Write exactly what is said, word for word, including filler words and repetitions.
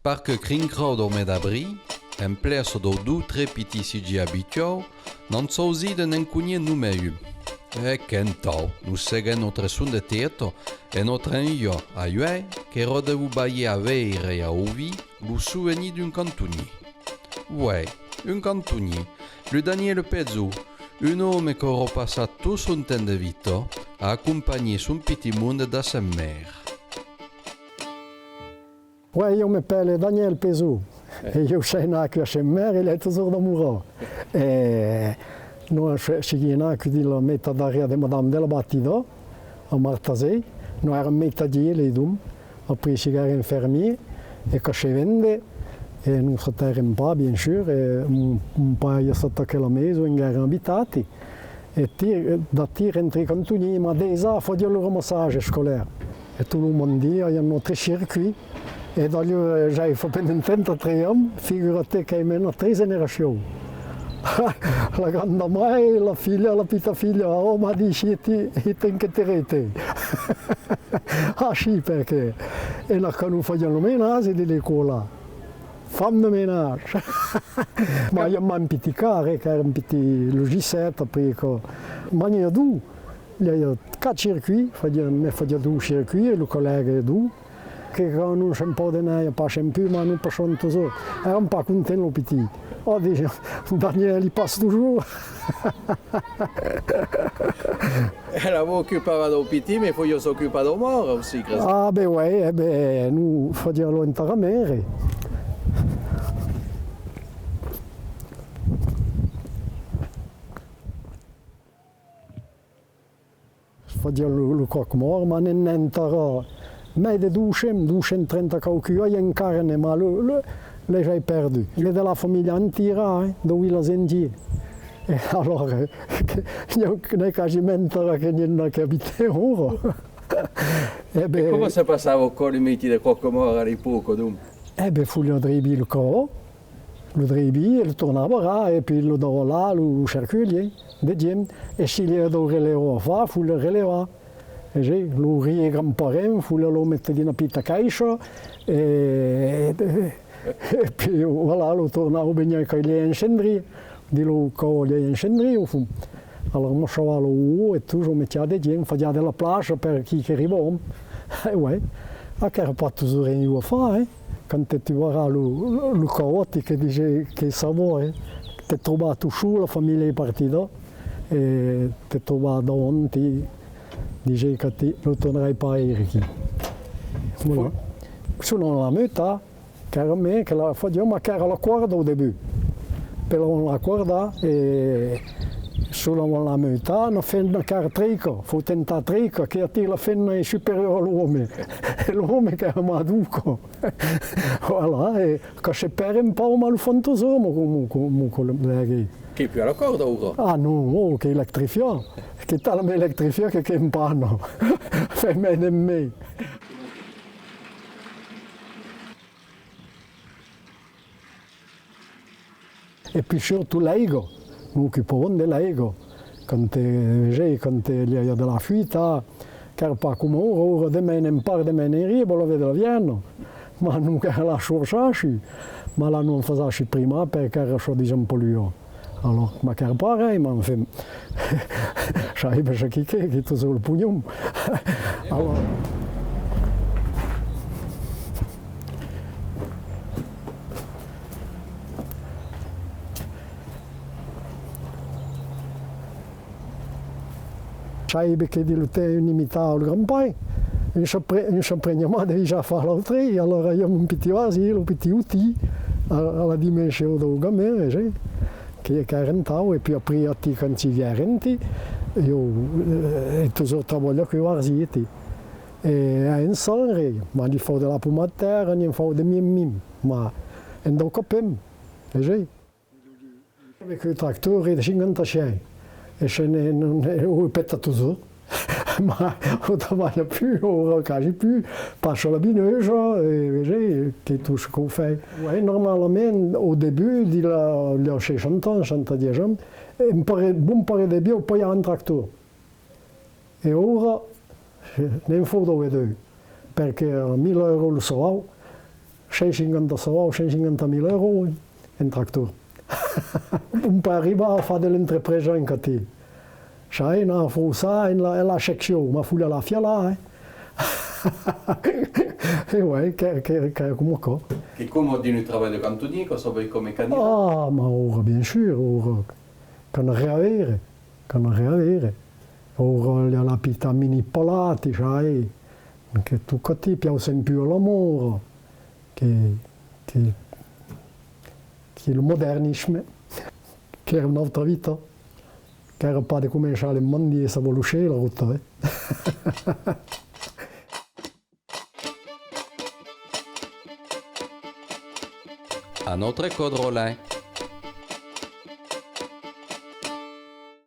Perque crin crau dau mes d'abril, en plaça dau dos tres pitits sijats abituaus, n'an sausit de ne'n cónher només un. E qu'entau, nos seguem nòstre son de teta e nòstre enviat a uei, qu'èra de vos balhar a veire e a auvir lo sovenir d'un cantonier. Uei, un cantonier, lo Daniel Pezot, un òme qu'aurà passat tot son temps de vita a acompanhar son pitit monde dab sa maire. Uei, ieu m'apèle Daniel Pezot. E ieu sei nascut a Sent Maire e i ai totjorn demorat. E non, se-, siguí nascut dins la meitat darrièra de Madame de la Batida, a Martasei. Non, èrem meitatgièrs, lei dos. Après siguèrem fermièrs e cachèrem de, e non s'atèrem pas, bien sûr, e mon, mon paire a estat aquela maison, en èrem abitats. E ti, da ti rentrèri cantonier, ma dejà fasiá lo ramassatge escolaire. E tot lo monde, aviam nòstre circuit. E d'ailleurs, eh, ja i fa pendent trenta-tres ans, figura-te qu'ai menat tres generacions. La granda mair, la filha, la pita filha, ò, m'a dit, si ti, i t'inquieterete. Ah, si, perque en aquò nos fasiam lo menatge de l'escòla. Femme de ménage. Ma i a un pitit car, eh, qu'èra un pitit logicet, après que... Ma n'i a dos. I a, i a quatre circuits, fasiá, me fasiá dos circuits, e lo collègue dos. Que quand non sèm pas de nèi, passèm pus, ma non passam totjorn. Èra pas content, lo pitit. Ò, disiá, Daniel, i passa totjorn. Ela vos ocupava dau pitit, mes faliá s'ocupar dau mòrt aussi, crese. Ah, ben uei, e ben, nos fasiam lo enterrament. Fasiam lo, lo cròc-mòrt, ma ne'n enterrava mei de dos cents, dos cents trenta quauqu'un, e encara n'ai, ma lo, lo, les ai perdut. E de la familha entièra, eh, dau vilatge entièr. E alors, eh, que, n'ai quasiment enterrat que n'i a qu'abiten aura. E ben, coma se passava aquò, lo mestièr de cròc-mòrt a l'epòca, donc? E ben, faliá dreibir lo cròc. Lo dreibir e lo tornar barrar, e puei lo davalar, lo, lo cerculier, de gents. E si l'i a dau relevo a far, faliá relevar. E gei, lo rier grand-parent, faliá lo metre dins una pita caissa, e, e, e puei, voilà, lo tornava benlhar quand l'i a un cendrier, dins lo còva l'i a un cendrier, au fons. Alòrs, mon chaval, e tot, o metiá de gents, fasiá de la plaça per qui que ribava. E uei, aquò èra pas totjorn un iu a far, eh. Quand te trobaràs lo, lo, lo caòtic que dise que sabó, eh, te trobar tot sol, la familha es partida, e te trobar davant, te dise que te, lo tornarai pas veire aquí. Voilà. Sonam la meuta, qu'èra me, que la fasiam, ma qu'èra la còrda au debut. Pelavan la còrda, e sonam la meuta, una femna qu'èra treica, fau tentar treica, que aquí la femna es superiora a l'òme. E l'òme qu'èra maduca. Voilà, e que se pèrd un pauc, ma lo fan totjorn, mon, mon, mon, mon collègue. Qu'es pus a la còrda, aura? Ah non, ò, qu'es electrifiat. Qu'es talament electrifiat que, qu'es en pana. Fai mei de mei. E puei surtot l'aiga, nos ocupavam de l'aiga. Quand, eh, vesei, quand, eh, l'i a de la fuita, qu'èra pas coma aura, aura demenem pas, demenem ria, vòla véder la vièrna. Ma non qu'èra la sorsaci, ma la non fasaci primar perque èra çò dison polluat. Alòrs, ma qu'èra pas res, ma enfin, sabi pas çò qui qu'es, qu'es tot lo ponhon. Alòrs, sabi que dins lo temps un imitava lo grand-pair, un s'apre-, un s'apreniá mai de visar far l'autre, e alòrs aviam un pitit vargin, lo pitit otin, a, a la dimension dau gamin, eh, que, qu'èra entau, e puei après, aquí, quand siguèrem, ti, ieu, eh, ai totjorn trabalhat col vargin, ti. E a un sangre, ma li fau de la pomatèra, n'i fau de mim mim, ma en dau copem, eh, Avec un tracteur de cinquanta-sièis. E se ne, non, ne, o peta totjorn. Mas o trabalha pus, aura quasi pus, passa la vineusa, e vese que tot çò qu'o fai. Ouais, normalament, au debut, dins la, la seissanta ans, seissanta-dètz ans, un parelh, bon parelh de biòu, paiar un tractor. E aura, ne'n fau dau e deu, perque a mila euros lo chavau, cent cinquanta chavaus, cent cinquanta mila euros, un tractor. On pòt arribar a far de l'entrepresa en Catí. Sai, anar a froçar en la, en la seccion, ma fau la fialar, eh. E ouais, que, que, que coma aquò. Que coma dins lo trabalh de cantonier, que sabes, coma mecanic? Ah, ma aura, bien sûr, aura, que n'a ren a veire, que n'a ren a veire. Aura li a la pita mini palati, sai, que tot Catí, piau sens pus a la mòda, que, que, que lo modernisme, qu'èra una autra vita, qu'èra pas de començar le mandi e saber lo ser, la rota, eh. Un autre còp, Roland.